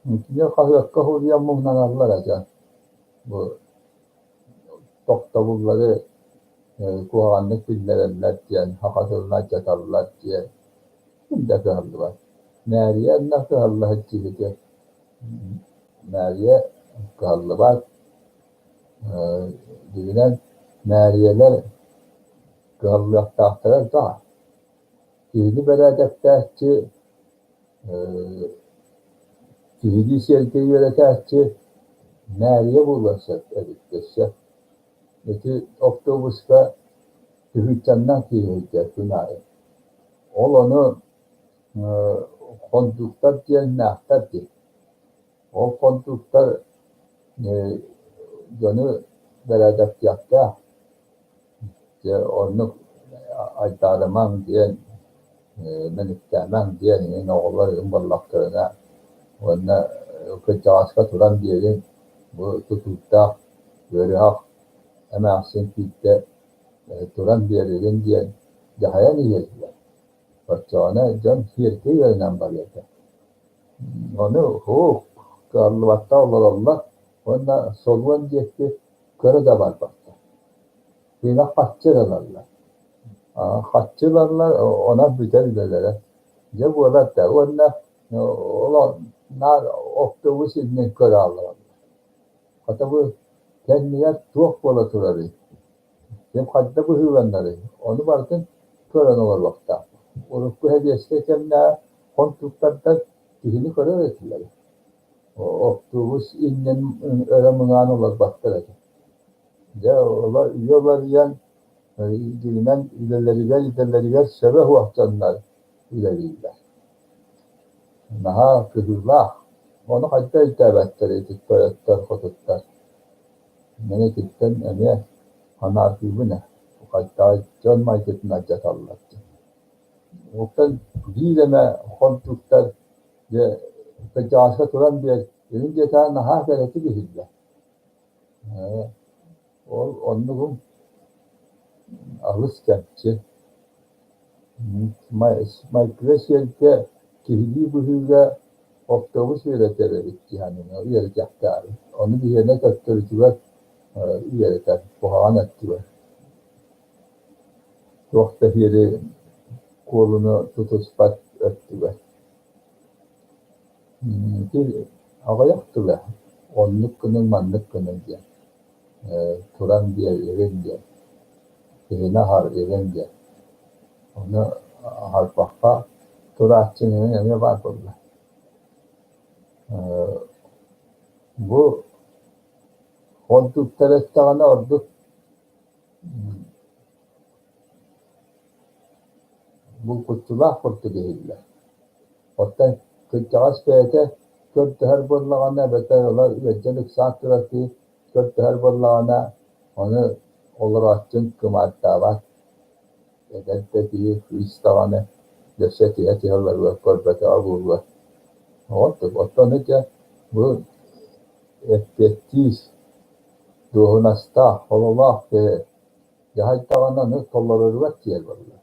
Итини хаһыакка суруйан муҥнаналлар этэ. Бу тохтобуллары куһаҕаннык биллэрэллэр диэн, саха тылын алдьаталлар диэн ким да кыһаллыбат. Мээрийэ онно кыһалла сылдьыбыта. Мээрийэ кыһаллыбат. Дьиҥинэн мээрийэлэр кыһаллыахтаахтара элбэх. Киһини бэрээдэктээччи, киһилии сиэргэ үөрэтээччи мээрийэ буолуон сөп эбит өссө. Ити автобуска тыһыынчаннан киһи сылдьар күн аайы. Ол ону хондууктар диэннээхтэр дии. Ол хондууктар дьону бэрээдэктиэхтээх. Дьэ оннук айдаарымаҥ диэн, мэниктээмэҥ диэн эҥин оҕолор эҥин буоллахтарына уонна кырдьаҕаска туран биэриҥ, бу тутуурдаах ыарыһах эмээхсин киирдэ туран биэригин диэн дьаһайан иһиэтилэр. Оччоҕуна дьон сиэркэ үөрэнэн барыа этэ. Ону һуу кыаллыбакка олороллор уонна солуон диэки көрө да барбаттар. Тыына харчы эрэ ылаллар. Харчы ылаллар, онон бүтэр үлэлэрэ. Дьэ буолар да уонна ол наар автобус иннин көрө олороллор. Хата бу кэннигэр туох буола турарый? Ким хайда быһыыланарый? Ону барытын көрөн олоруохтаах. Урукку сэбиэскэй кэмнээх хонтуктардар киһини көрөр этилэр. Автобус иннин өрө мыҥаан олорботтор этэ. Дьэ, олор үйэ уларыйан, дьиҥинэн үлэлэригэр, идэлэригэр сөбө суох дьоннор үлэлииллэр. Наһаа кыһыылаах. Ону хайдах өйдөөбөттөр ити тойоттор, хотуттар. Мин ититтэн эмиэ санаатыыбын ээ, хайдах дьон майгытын алдьаталлар диэн. Оттон биир эмэ хонтууктар дьэ кырдьаҕаска туран биэр, илин диэтэҕин наһаа кэрэтик иһиллэр. Ол оннугум алыс кэмчи. Майгыга сиэргэ киһилии быһыыга автобус үөрэтэр эбит дии саныыбын, үөрэтиэхтээх эбит. Ону биһиэнэ төттөрүтүгэр үөрэтэр, куһаҕан өттүгэр. Туох да сиэри куолуну тутуспат өттүгэр. Ити аҕыйах тыла оннук гыныҥ, маннык гыныҥ диэн, туран биэр игин диэн, киһини аһар игин диэн. Ону аһарбакка турааччы эмиэ баар буолла. Бу ордуктар эттэҕинэ ордук булгуччулаах курдук иһиллэр. Оттон кырдьаҕас бэйэтэ көрдөһөр буоллаҕына эбэтэр ыла ыалдьан ыксаан турар киһи көрдөһөр буоллаҕына, ону олорооччун кымаардаабат. Эдэр да киһи кыыс даҕаны өссө түһэ-түһэ олоруо, көрбөтөҕө буолуо. Оттон оттон дьэ бу эппиэттиир, дуоһунастаах, сололоох киһи дьаһайдаҕына ону толороругар тиийэр буолла.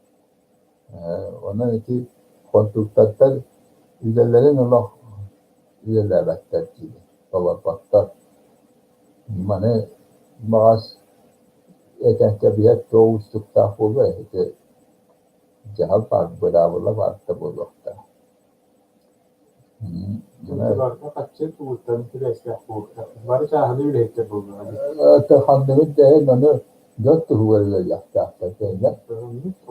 Онон ити консультанттар үлэлэрин олох үлэлээбэттэр диибин, толорботтор. Маны баҕас этэн кэбиһэр туох уустуктаах буолуой, ити дьаһал баар, быраабыла баар да буолуохтаах. Барыта хаччы тугуттан сибээстээх буолуохтаах. Бары чааһынай үлэһиттэр буоллаҕа дии. Ханныгын да иһин ону дьон туһугар үлэлиэхтээхтэр диэннэр.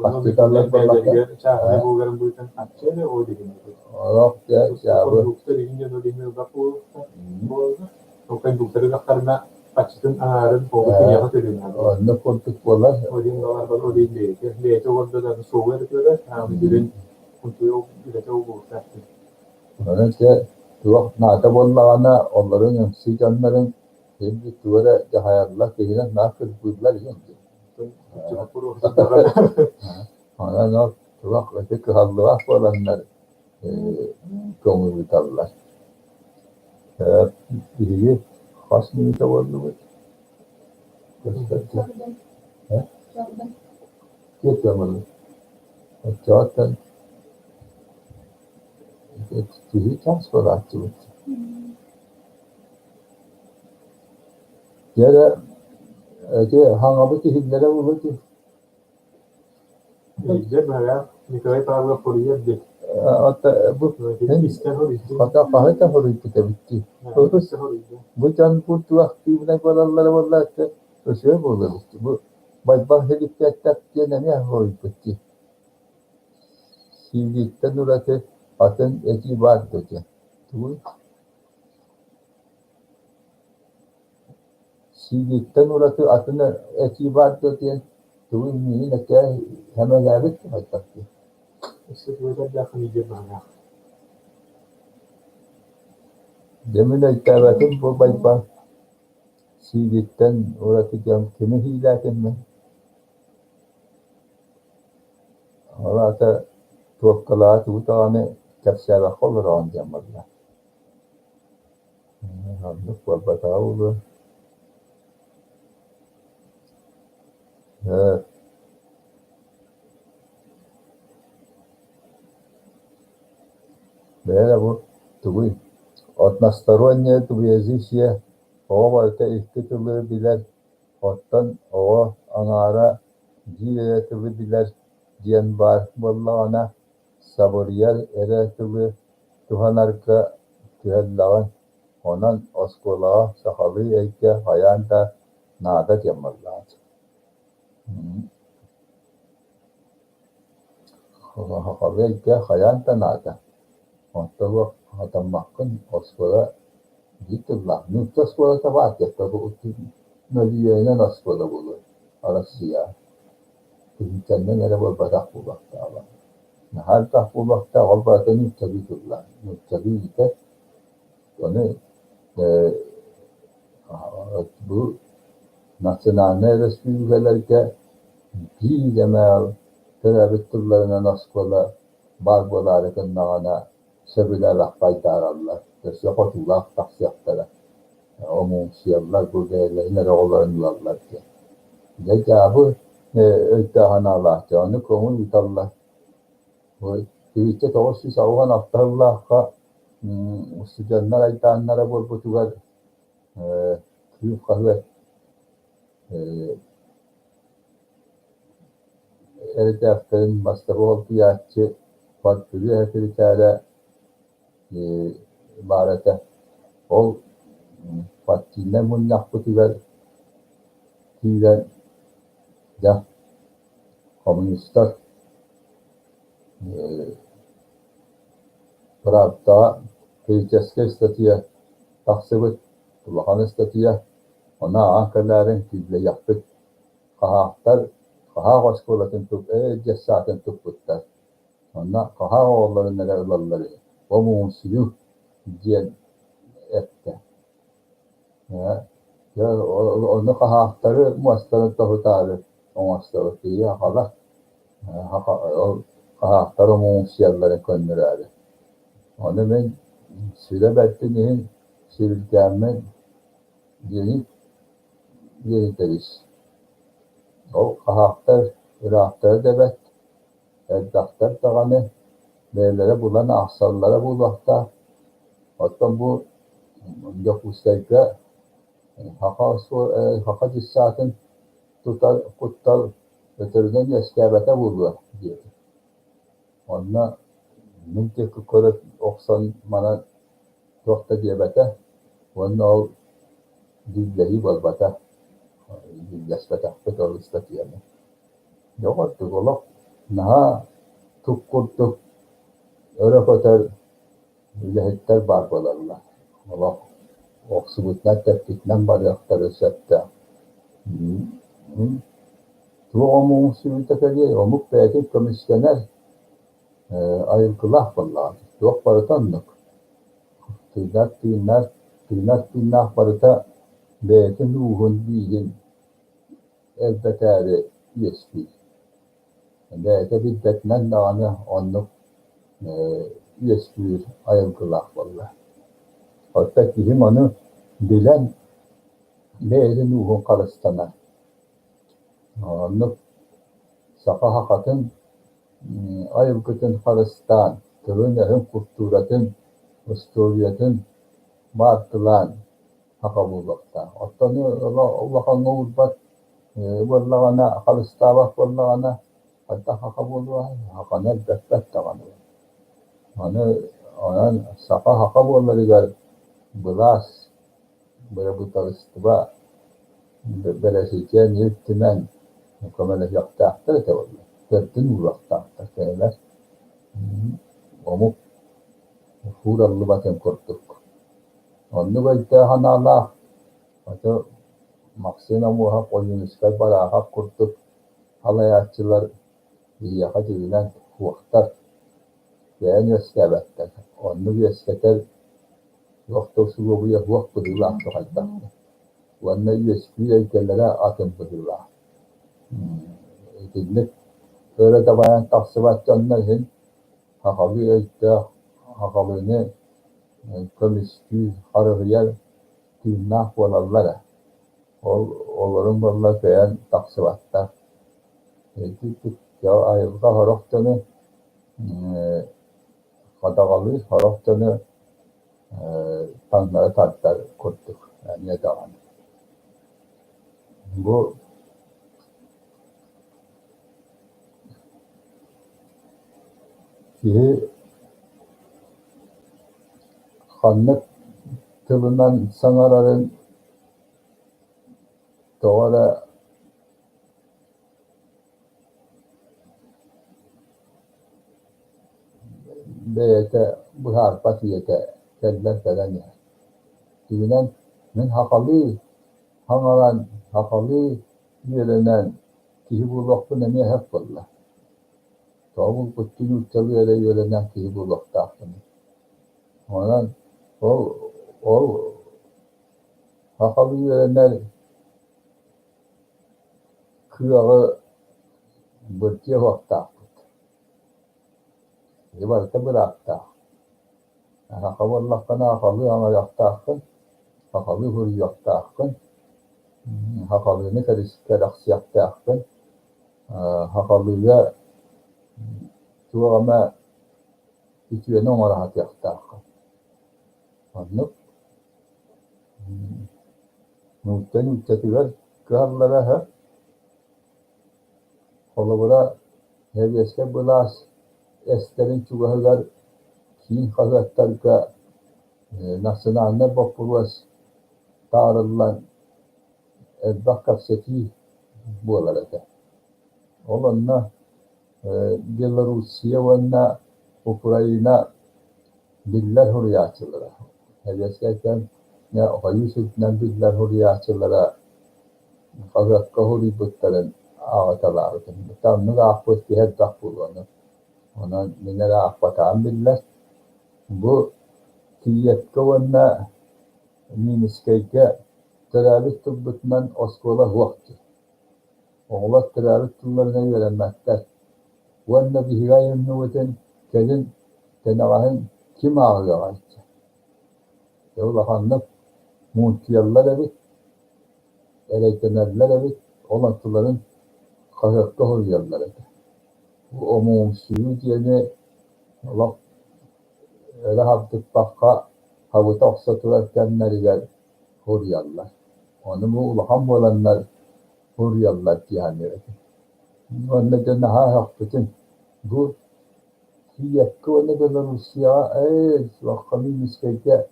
Хаччыталлар бэйэлэригэр чааһынай буоларын быһыытынан хаччы эрэ ол иһин. Олох дьэ дьаабы. Кондуктор иһин дьон ол иһин ылбат буолуохтаах. Ол кондуктор ыллахтарына хаччытын аҥаарын оҕо киниэхэ төлүөн наада. Оннук курдук буолар. Ол иһин баҕарбат ол иһин бэйэтэ бэйэтэ олордо да суолу эрэ көрөр, ааны сүрүн үлэтэ ол буолуохтаах дии. Онон дьэ туох наада буоллаҕына олорун үҥсүү дьоннорун син тугу эрэ дьаһайаллар, киһинэн наар кырбыыллар иһин дии. Онон ол туох ити кыһаллыбат буоланнар көҥүл ыыталлар. Биһиги хас мүнүүтэ буоллубут? Оччоҕуттан киһи чаас буолааччыбыт. Дьэ эрэ ити хаҥабыт иһиллэрэ буолуо дии. Илдьэ быһаҕа Николай Павлов хоруйар дии. Бу хата хаһы да хоруйбут эбит дии. Бу дьон бу туохтуубунай буолаллара буоллар өсүө буолуо эбит. Бу Байбал Һилиппиэттэр диэн эмиэ хоруйбут дии. Сиилииттэн ураты атын этии баар дуо диэн. Тугуй? Сиилииттэн ураты атын этии баар дуо диэн тугуй миигин этээ сэмэлээбит хайдах дии. Өссө тугу диэн баҕалаах. Дьэ мин өйдөөбөтүм бу Байбал сиилииттэн ураты диэн кими сиилээтим мин? Ол аата туоккалаҕа тугу даҕаны кэпсээбэххэ олороҕун диэн буолла. Оннук буолбатаҕа буолуо. Бэйэ бу тугуй одностороннее двуязычие оҕо барыта икки тылы билэр, оттон оҕо аҥаара биир эрэ тылы билэр диэн баар буоллаҕына, сабырыйар эрэ тылы туһанарга күһэллэҕин, онон оскуолаҕа сахалыы эйгэ хайаан да наада диэн буоллаҕа. Сахалыы эйгэ хайаан да наада. Онто суох хатаммаккын оскуола биир тыллаах. Нуучча оскуолата баар диэххэ мөлүйүөнүнэн оскуола буолуо Россия. Тыһыынчаннан эрэ буолбатах буолуохтааҕа. Наһаа элбэх буолуохтаах, ол барыта нууччалыы тыллаах, нууччалыы иитэр. Ону бу национальнай өрөспүүбүлүкэлэргэ биир эмэ төрөөбүт тылларынан оскуола баар буолаары гыннаҕына сөбүлээбэххэ айдаараллар, өссө хотуулаах тахсыахтара, омуҥсуйаллар, бу бэйэлэрин эрэ оҕолорун ылаллар диэн. Дьэ дьаабы өйдөөх санаалаах дьон, ону көҥүл ыыталлар. 1996 сыллаахха устудьуоннар айдааннара буолбутугар Кыым хаһыат эрэдээктэрин бастакы солбуйааччы партия сэкиритээрэ баар этэ. Ол партийнай мунньахпытыгар киирэн дьэ коммунистар Правдаҕа критическэй статья тахсыбыт. Улахан ыстатыйа, ону ааҕан кэлээриҥ, күүлэйэхпит. Хаһаахтар хаһаах оскуолатын дьассаатын туппуттар. Онно хаһаах оҕолорун эрэ ылаллар үһү, омугумсуйуу диэн эттэ. Ону хаһаахтары муостарын тоһутаары оҥостобут киһи хала ол хаһаахтар омугумсуйалларын көннөрөөрү. Ону мин сүрэ бэртин иһин сүрүргээммин диэни диэтэбис. Ол хаһаахтар ыраахтара да бэрт, элбэхтэр даҕаны бэйэлэрэ булан аахсаллара буолуохтаах. Оттон бу Дьокуускайга саха дьыссаатын тутар куттал өтөрүнэн үөскээбэтэ буолуо диэтим. Онно мин диэки көрө охсон манан туох да диэбэтэ уонна ол дьүүллэһии буолбата, дьүүллэспэтэхпит ол ыстатыйаны. Доҕордук олох наһаа тук курдук өрө көтөр үлэһиттэр баар буолаллар. Олох охсубутунан тэппитинэн барыахтарын сөптөөх. Туох омугун сүрүтэ кэлиэй, омук бэйэтин көмүскэнэр айылгылаах буоллаҕа. Туох барыта оннук. Тыынар тыынар, тыынар тыыннаах барыта бэйэтин ууһун бииһин элбэтээри үөскүүр. Бэйэтэ билбэтинэн даҕаны оннук үөскүүр айылгылаах буолла. Оттон киһим ону билэн бэйэтин ууһун харыстанар. Оннук саха сахатын айылгытын харыстаан, тылын-өһүн, култууратын, устуоруйатын баартылаан саха буолуохтаах. Оттон улахаҥҥа уурбат буоллаҕына, харыстаабат буоллаҕына, хайдах саха буолуой? Саханы элбэппэт даҕаны. Аны онон саха саха буоларыгар былаас, бырабыыталыстыба, бэрэсидьиэн Ил Түмэн көмөлөһүөхтээхтэр этэ буолла, төрдүн ууруохтаахтар кинилэр. Омук уураллыбатын курдук. Оннук өйдөөх-санаалаах аты Максим Амуоһап, Ойуунускай, Бараахап курдук салайааччылар биһиэхэ дьиҥинэн суохтар, бэйэн үөскээбэттэр. Оннук үөскэтэр туох да усулуобуйа суох быһыылаах хайдах да. Уонна үөскүүр эйгэлэрэ атын быһыылаах. Итинник өрө дабайан тахсыбат дьонно иһин сахалыы өйдөөх, сахалыыны көмүскүүр, харыһыйар тыыннаах буолаллар ээ. Ол олорун буолла кыайан тахсыбаттар. Ити айылҕа сорох дьону хадаҕалыыр, сорох дьону таҥнары тардар курдук эмиэ даҕаны. Бу киһи ханнык тылынан саҥарарын тоҕо эрэ бэйэтэ быһаарбат үйэтэ кэллэр кэлэн иһэр. Дьиҥинэн мин сахалыы саҥаран, сахалыы үөрэнэн киһи буолуохпун эмиэ сөп буолла. Тоҕо булгуччу нууччалыы эрэ үөрэнэн киһи буолуохтаахпыный? Онон ол ол сахалыы үөрэнэр кыаҕы бырдьыа уохтаахпыт. Ити барыта бырааптаах. Саха буоллаххына сахалыы аҥарыахтааххын, сахалыы суруйуохтааххын, сахалыыны кэрэхсиэхтээххин, сахалыыга туох эмэ үтүөнү оҥоро сатыахтааххын. Оннук нуучча нууччатыгар кыһаллара сөп. Холобура, сэбиэскэй былаас эстэрин чугаһыгар киин хаһыаттарга национальнай боппуруос таарыллан элбэх кэпсэтии буолар этэ. Ол онно Белоруссия уонна Украина биллэр суруйааччылара. Сэбиэскэй кэм Сойуус үрдүнэн биллэр суруйааччылара хаһыакка суруйбуттарын ааҕыталаабытым. Оннук аахпыт киһи элбэх буолуо, онон мин эрэ аахпатаҕым биллэр. Бу Киевкэ уонна Минскэйгэ төрөөбүт тылбытынан оскуола суох дии. Оҕолор төрөөбүт тылларынан үөрэммэттэр. Уонна биһиги айымньыбытын кэлин кэнэҕэһин ким ааҕыаҕай диэн. Дьэ улаханнык муунтуйаллар эбит, эрэйдэнэллэр эбит, ол онтуларын хаһыакка суруйаллар этэ. Бу омугумсуйуу диэни олох өрө хабдыппакка хабыта охсо турар кэмнэригэр суруйаллар. Ону бу улахан буоланнар суруйаллар дии саныыр этим. Уонна дьэ наһаа сөхпүтүм. Бу Киевкэ уонна Белоруссияҕа ээ суохха Минскэйгэ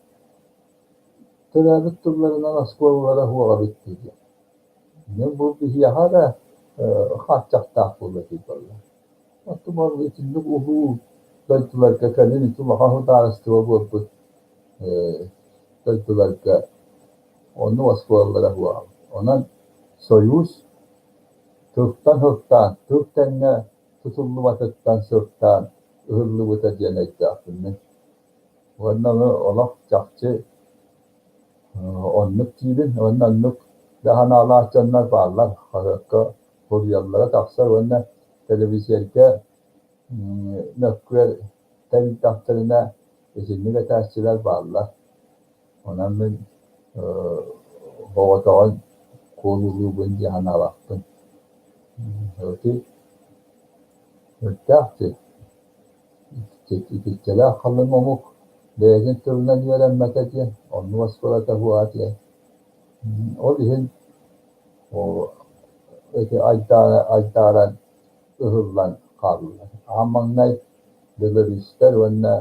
төрөөбүт тылларынан оскуолалара суох эбит дии. Мин бу биһиэхэ эрэ хааччахтаах буолуо дии буолла. Оттон итинник улуу дойдуларга кэлин ити улахан судаарыстыба буолбут дойдуларга оннук оскуолалара суоҕа. Онон Сойуус тылтан сылтаан, тыл тэҥҥэ тутуллубатыттан сылтаан ыһыллыбыта диэн өйдөөхпүн мин. Уонна ону олох чахчы оннук диибин уонна оннук да санаалаах дьоннор бааллар. Хаһыакка суруйаллара тахсар уонна тэлэбиисэргэ мөккүөр тэрийдэхтэринэ итинник этээччилэр бааллар. Онон мин оҕотоҕун куолулуубун дии санаабаппын. Ити сүрдээх дии. Итиччэлээх халыҥ омук бэйэтин тылынан үөрэммэтэ диэн, оннук оскуолата суоҕа диэн. Ол иһин ити айдааран ыһыллан хааллылар. Аан маҥнай белорустар уонна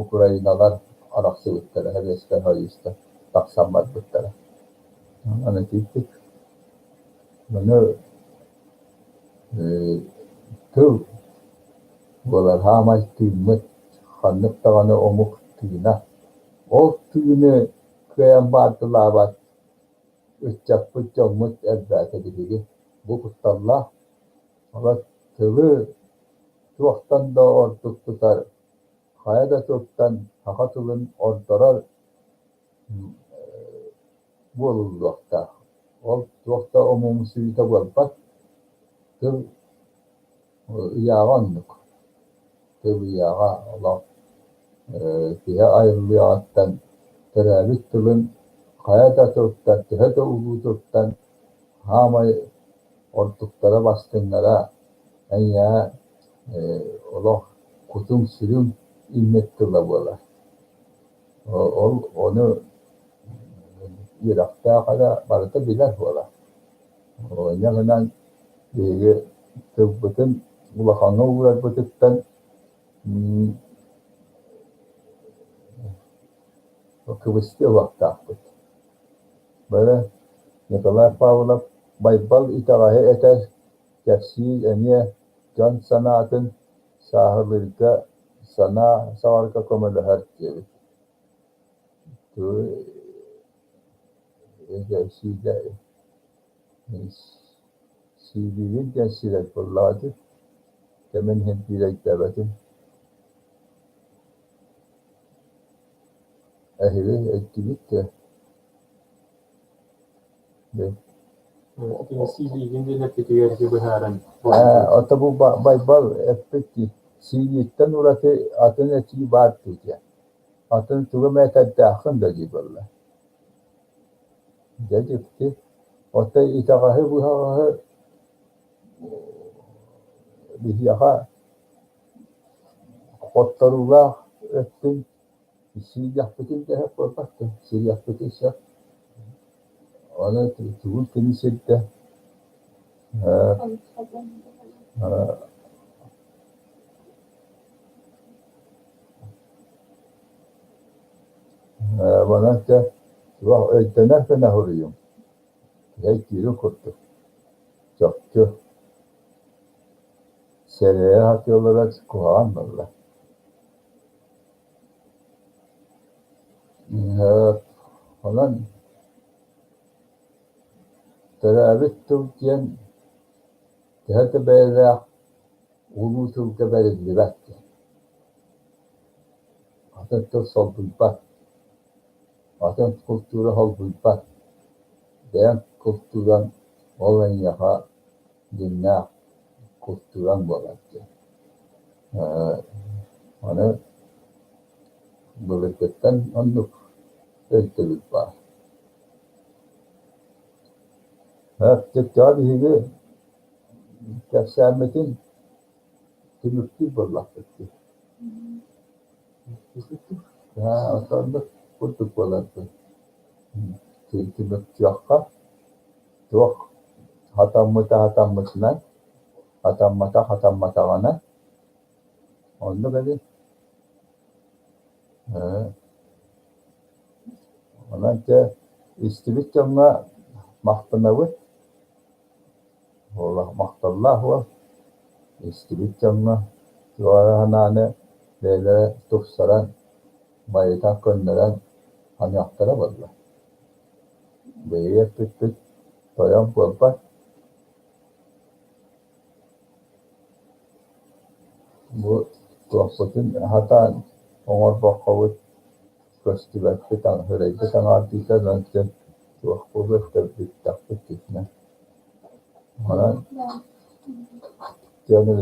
Украиналар арахсыбыттара, Советскай Союзтан тахсан барбыттара. Аны итинник Ону тыл буолар саамай тыыммыт ханнык даҕаны омук тыына. Ол тыыны кыайан баардылаабат ыччаппыт, дьоммут элбээтэ биһиги. Бу кутталлаах. Олор тылы туохтан да ордук тутар, хайа да тылтан саха тылын ордорор буолуллуохтаах. Ол туох да омугумсуйуута буолбат, тыл ыйааҕа оннук. Тыл ыйааҕа олох киһи айыллыаҕыттан төрөөбүт тылын хайа да тылтан, төһө да улуу тылтан саамай ордуктара, бастыҥнара эйиэхэ олох кутуҥ-сүрүҥ иҥмит тыла буолар. Ол ону үөрэхтээх эрэ барыта билэр буолар. Инньэ гынан биһиги тылбытын улахаҥҥа уурарбытыттан кыбыстыа уохтаахпыт. Бары Николай Павлов Байбал итэҕэһи этэр, кэпсиир эмиэ дьон санаатын сааһылыырга, санаа саҕарга көмөлөһөр диэбит. Сиилиигин диэн сирэй буоллаҕа дии, кэмин иһин биир өйдөөбөтүм. Эһиги өйдүүгүт дуо? Сиилиигин диэн эппитигэр быһааран Ото бу Байбал эппит дии, сиилииттэн ураты атын этии баар дуу диэн. Атын тугу эмэ этэрдээххин да дии буолла. Дьэ дьикти. Оттон итэҕэһи-быһаҕаһы биһиэхэ хотторуулаах өттүн сиилиэхпитин да сөп буолбат дуо? Сириэхпитин сөп. Ону тугун кини сирдэ Манан дьэ туох өйдөнөр гына суруйуҥ, өйдүүрүн курдук, чопчу, сэрэйэ сатыыллара куһаҕан буолла. Онон төрөөбүт тыл диэн төһө да бэйэлээх улуу тылга бэриллибэт диэн. Атын тыл солбуйбат, атын култуура солбуйбат. Бэйэҥ култуураҥ ол эйиэхэ дьиҥнээх култуураҥ буолар диэн. Аны былыргыттан оннук өйдөбүл баар. Өттүктээх биһиги кэпсээммитин түмүктүүр буоллахпыт дии. Оннук курдук буоларбыт. Түмүктүөххэ туох хатаммыта хатаммытынан, хатаммата хатамматаҕынан оннук эбит. Онон дьэ истибит дьоҥҥо махтанабыт, махталлаах уол истибит дьоҥҥо туох эрэ санааны бэйэлэрэ тупсаран, байытан, көннөрөн аныахтара буолла. Биһиги эппиппит тойон буолбат. Бу туохпутун сатаан оҥорбоккобут көстүбэппит, сырэйбит аҥаардыыта онон туох буолуохта бүттэхпит итинэн. Онон дьону